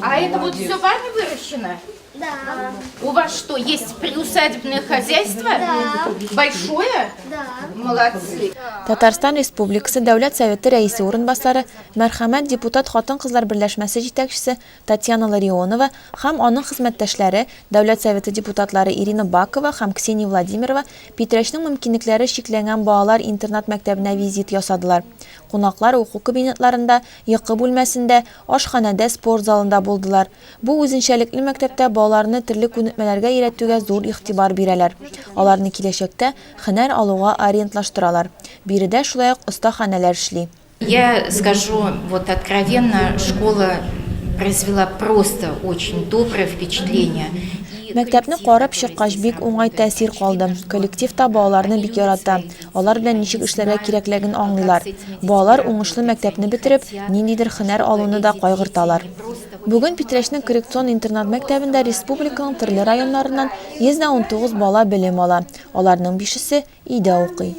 А это вот все вами выращено? Да. У вас что, есть приусадебное хозяйство? Да. Большое? Да. Молодцы. Татарстан Республикасы Дәүләт Советы Рәисе урынбасары, Мәрхәмәт депутат хатын-кызлар берләшмәсе җитәкчесе Татьяна Ларионова һәм аның хезмәттәшләре, Дәүләт Советы депутатлары Ирина Бакова һәм Ксения Владимирова Питрәчнең мөмкинлекләре чикләнгән балалар интернат-мәктәбенә визит ясадылар. Кунаклар уку кабинетларында, йокы бүлмәсендә, ашханәдә, спорт залында булдылар. Бу үзенчәлекле мәктәптә балаларны төрле күнекмәләргә өйрәтүгә зур игътибар бирәләр. Аларны киләчәктә һөнәр алуга ориентлаштыралар. Биредә шулай ук остаханәләр эшли. Я скажу вот откровенно, школа произвела просто очень доброе впечатление. Мәктәпне карап чыккач, бик уңай тәэсир калды. Коллектив та балаларны бик ярата, алар белән ничек эшләргә кирәклеген аңлыйлар. Балалар уңышлы мәктәпне бетереп, ниндидер һөнәр алуны да кайгырталар. Бүген Питрәчнең коррекцион интернат-мәктәбендә республиканың төрле районнарыннан 119 бала белем ала, аларның бишесе өйдә укый.